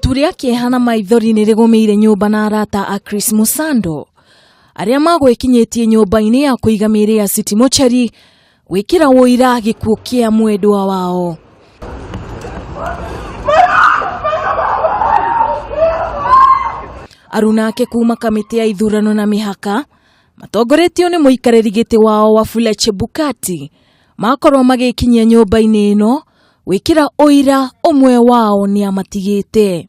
Itu rĩa kĩeha na maithori nĩ rĩgũmĩire nyũmba na arata a Chris Musando arĩa magwĩkinyĩtie nyũmba-inĩ ya kũiga mĩĩrĩ ya City Mortuary gwĩkĩra ũira gĩkuũ kĩa mwendwa wao. Aruna ake kuma kamĩtĩ ya ithurano na mĩhaka matongoretio nĩ mũikarĩri gĩtĩ wao Wafula Chebukati makorwo magĩkinyia nyũmba-inĩ ĩno gwĩkĩra ũira ũmwe wao nĩ amatigĩte.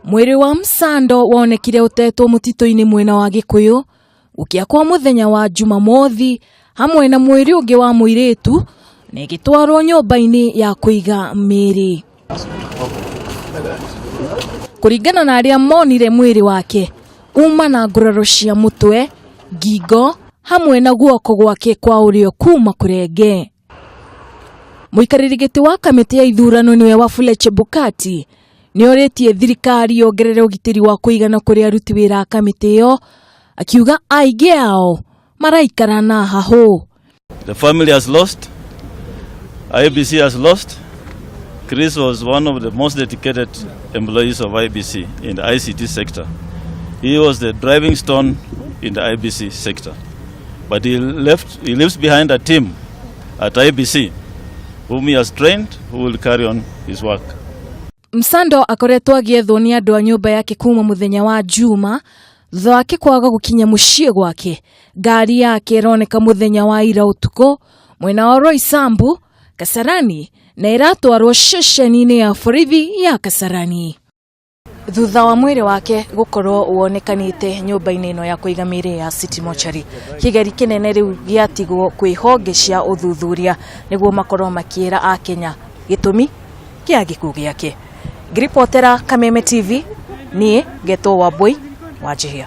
Mwĩrĩ wa Msando wonekire ũtetwo mũtitũ-inĩ mwena wa Gĩkũyũ gũkĩa kwa mũthenya wa Jumamothi hamwe na mwĩrĩ ũngĩ wa mũirĩtu na ĩgĩtwarwo nyũmba-inĩ ya kũiga mĩĩrĩ. Kũringana na arĩa monire mwĩrĩ wake uma na nguraro cia mũtwe, ngingo hamwe na guoko gwake kwa ũrĩo kuma kũrenge. Mũikarĩri gĩtĩ wa kamĩtĩ ya ithurano nĩwe Wafula Chebukati nĩorĩtie thirikari yongerere ũgitĩri wa kũigana kũrĩ aruti wĩra a kamĩtĩ ĩyo, akiuga aingĩ ao maraikara na hahũ. The family has lost, IEBC has lost. Chris was one of the most dedicated employees of IEBC in the ICT sector. He was the driving stone in the IEBC sector. But he leaves behind a team at IEBC whom he has trained, who will carry on his work. Msando akoretwo agĩethwo nĩ andũ a nyũmba yake kuma mũthenya wa Juma thutha wake kwaga gũkinya mũciĩ gwake. Ngari yake ĩroneka mũthenya wa ira ũtukũ mwena wa Roysambu, Kasarani na ĩratwarwo ceceni-inĩ ya borithi ya Kasarani. Thutha wa mwĩrĩ wake gũkorwo wonekanĩte nyũmba-inĩ ĩno ya kũiga mĩĩrĩ ya City Mortuary, kĩgeri kĩnene rĩu gĩatigwo kwĩ honge cia ũthuthuria nĩguo makorwo makĩra akenya gĩtũmi kĩa gĩkuũ gĩake. Ngĩribotera Kameme TV, niĩ ngetwo Wambui wa Njihia.